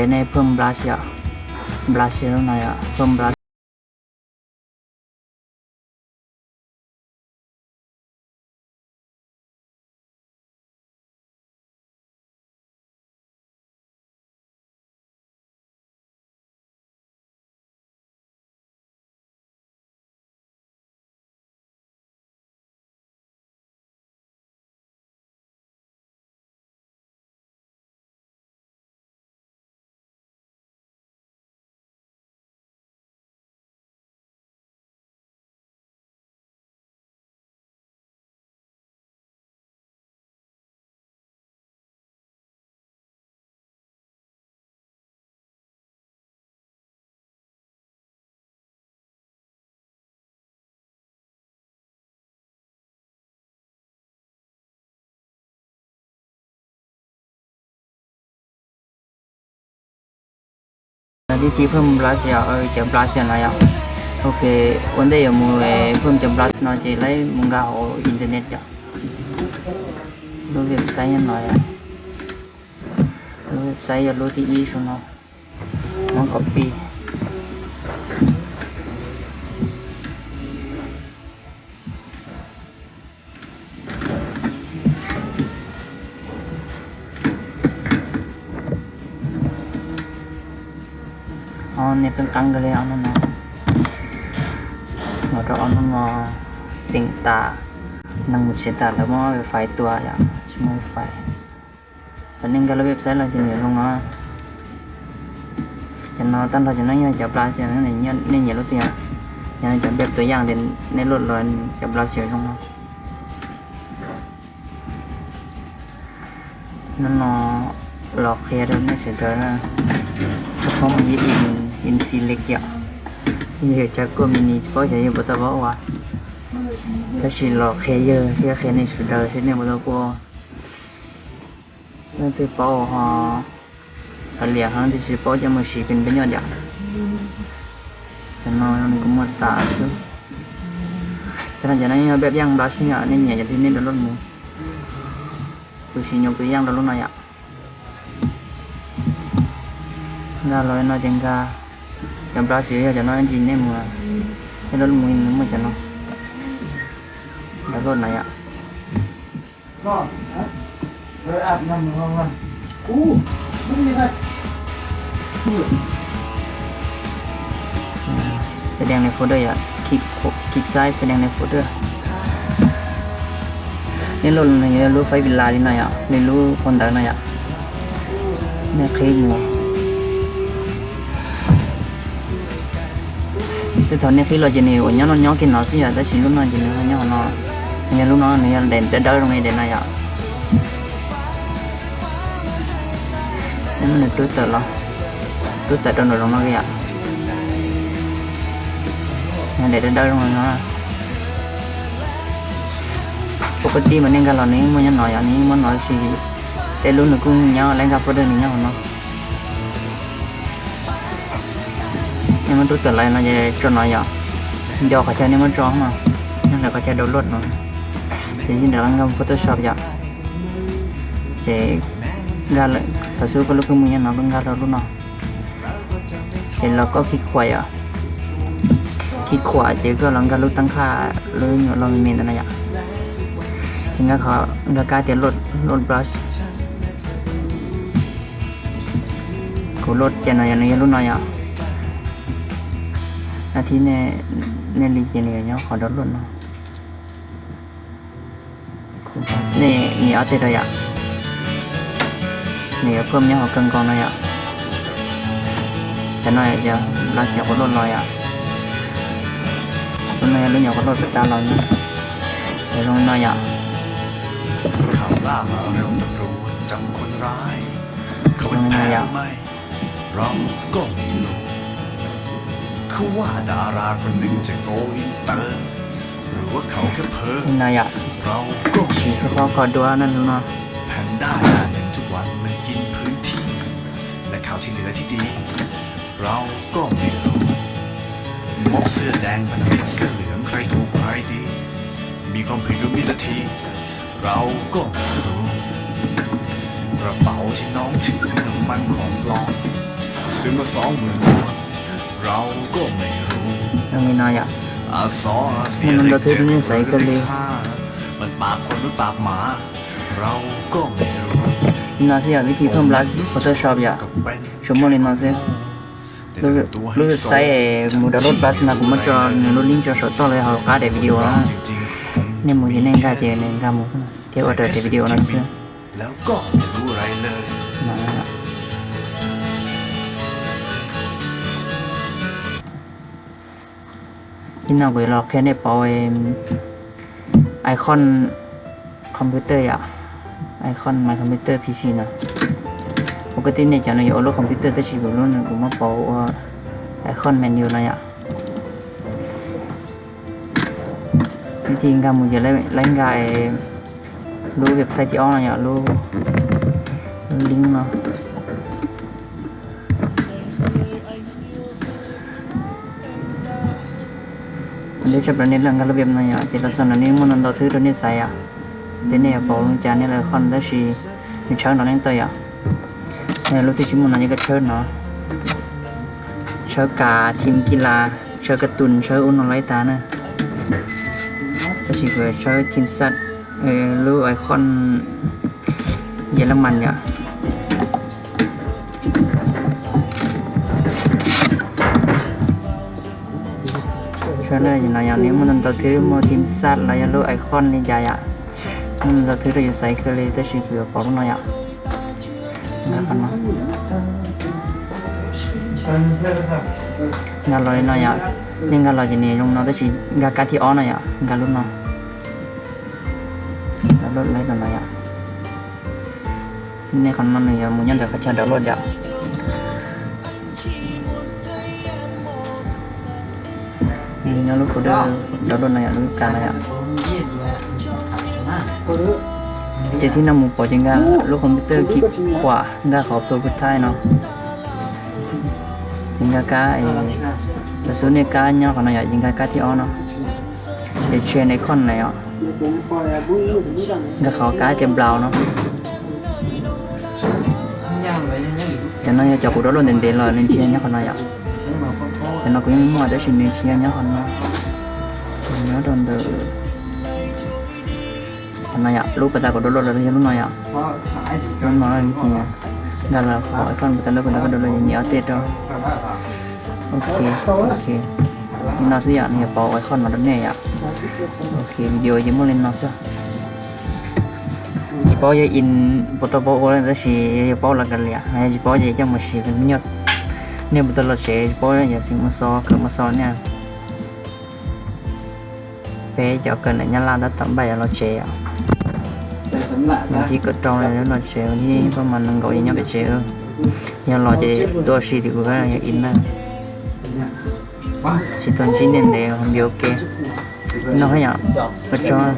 Nej phwm brush yom, brush lub no yom, phwm brush. Tib si phwm brush yom, cov brush no yom. Ok, ua ntej yuav mus phwm cov brush no ces lawv mus nkag hauv internet yom. Lub website no yom, lub website yog lub thib ib saum no. Muab copy. Ob, nej pheej qab kawg li ob hnub no. Los rau ob hnub no xeem tas, neeg mus tsev tas lawv muab wifi tua yom, tsis muaj wifi. Thaum nej nkag lub website los ces nws zoo no. Cov no tag nrho cov no yog cov brush, nej nyiam lub twg yom. Yog cov npej tua yaj tias nej luaj los cov brush zoo no. Hnub no los qhia rau nej sawv daws na, txhob phob mus ib in xi lej yom. Yawg Tsab Kuaj Mini tsis paub xyov yawg puas tau paub ua, tab sis los qhia yawg thiab qhia nej sawv daws seb nej puas tau paub. Leej twg paub ho hais tias ho tiam sis paub coj mus siv pem peb nyob yom. Cov no nws kuj muaj tas xwb. Cov no cov no yog peb yaj brush xwb yom, nej nyiam cov twg nej download mus. Kuv siv nyuam kwv yaj rau lub no yom. Nkag los no ces nkag, cov brush yog cov no ntsis nej mus, nej download mus muaj cov no, download no yom. Xav dees nws folder yom, kis xaiv xav dees nws folder. Nej luaj los nws yuav lub file li no yom, li lub phau ntawv no yom. Nej qhib mus. Tej thaum nej qhib los ces nws ua nyob no nyob kiag no xwb yom, tab sis lub no ces nws ho nyob no. Nws yog lub no nws yog daim dawb dawb zoo li daim no yom. Nej muab nws rub tawm los, rub tawm rau nram zoov no yom. Nws daim dawb dawb zoo li no. Pom koj tij mas nej nkag los nws yeej muaj nyob no yom, nws yeej muaj no tab sis tej lub nws kuj nyob lawv nkag folder nws nyob hauv no. Nej muab rub tawm los no ces tso no yom, nco qhov chaw nej muab tso no, nyob ntawm qhov chaw download no, ces yeej ntawm nkag Photoshop yom. Ces nkag lawm, thaum xub koj lub kheej mus nyob no koj nkag rau lub no. Ces los koj khi khuam yom, khi khuam ces koj los nkag lub tab qhaj lub nyuam loj me me ntawm no yom. Ces nkag qhov, nkag kab tias load, load brush. Kuv load ces no yog nws yog lub no yom. Nab thib nej li ces nws yuav nyob qhov download no. Nej nias ob teg rau yom, nws yuav phwm nyob hauv kawg nkaus no yom. Cov no yog brush nyuam qhuav load los yom. Lub no yog lub nyuam qhuav load tas los, yog zoo li no yom. Zoo li no yom. เราก็ไม่รู้ เขาว่าดาราคนหนึ่งจะ go inter หรือว่าเขาแค่เพ้อ Li no yom. Siv xub phob kho duab na lub no. แพนด้าหน้าหนึ่งทุกวันมันกินพื้นที่ และข่าวที่เหลือที่ดี เราก็ไม่รู้ ม็อบเสื้อแดงพันธมิตรเสื้อเหลืองใครถูกใครดี มีความผิดหรือมีสักที เราก็ไม่รู้ กระเป๋าที่น้องถือน้ำมันของปลอม Zoo li no yom. Muaj ntau ntau thwb rau nej xaiv kawg li. Li no xwb yom, vib thi phawj Blast Photoshop yom. Tsuas muaj li no xwb. Lub website mus download Blast no kuv muab tso nws lub link tso saum toj los hauv qab daim video no. Nej mus ces nej nkag ces nws nkag mus thiab ua raws daim video no xwb. Ib no kuv yuav los qhia nej pauv icon computer yom, icon my computer P C no. Ua kwv tij nej cov no yuav ua lub computer tab sis kuv lub no kuv muab pauv ua icon menu no yom. Vib thi nkag mus ces lawv nkag lub website thib ob no yom, lub link no. Ua ntej tshaj plaws nej los nkag lub web no yom, ces los txog no nej muaj ntau ntau thwb rau nej xaiv yom. Ces nej yuav pauv li cas nej los icon tab sis nws tshawb no leej twg yom. Lub twg tsis muaj no ces koj tshawb no. Tshawb kav, thim kij las, tshawb kab tus, tshawb ub no laib tas na. Tab sis kuv tshawb thim xaj, lub icon Yelemas yom. Tshawb no yog nej muaj ntau ntau thwb, muaj thim xaj los yog lub icon li cas yom. Muaj ntau ntau thwb rau yus xaiv kawg li tab sis kuv yuav pauv lub no yom. Nkag los li no yom, nej nkag los ces nws zoo no tab sis nkag kab thib ob no yom, nkag lub no. Download li no yom. Nej qhov no nws yuav mus nyob ntawm qhov chaw download yom. Nws nyob lub folder download no yom, lub ka no yom. Ces thib no mus pauv ces nkag lub computer khij khuam nkag qhov prototype no. Ces nkag kab, lawv xub nej kab nyob qhov no yom, ces nkag kab thib ob no. Ces change icon na yom. Nkag qhov kab ces browse no. Cov no yog cov kuv download ntev ntev los nws tsis yog nyob qhov no yom. Cov no kuv yeej muaj tab sis nws tsis yog nyob qhov no. Nyob rau ntawm qhov no yom, lub pas tas kuv download los yog lub no yom. Lub no nkag los qhov icon pas tas lub pas tas kuv download nyiam ob tej rau. Ok, ok. Li no xwb yom, nws yuav pauv icon no rau nej yom. Ok, video ces muaj li no xwb. Tsis paub yog in puas tau paub ua tab sis yog paub los kav liam, yog tsis paub ces coj mus siv me nyuam. Nej puas tau los tsev tsis paub yog xeem Mos Xos kawm Mos Xos ne. Peb cov kawm ntawm Nyab Laj tab tom npaj yuav los tsev os. Vas thib kaum rau los tsev, vas thib paj mas nees nkaum ces nyob pem tsev. Yog los ces tuaj si tim kuv yog in na. Tsis tau ntsib nej ntev npias ua ke. No yom, ua tsaug.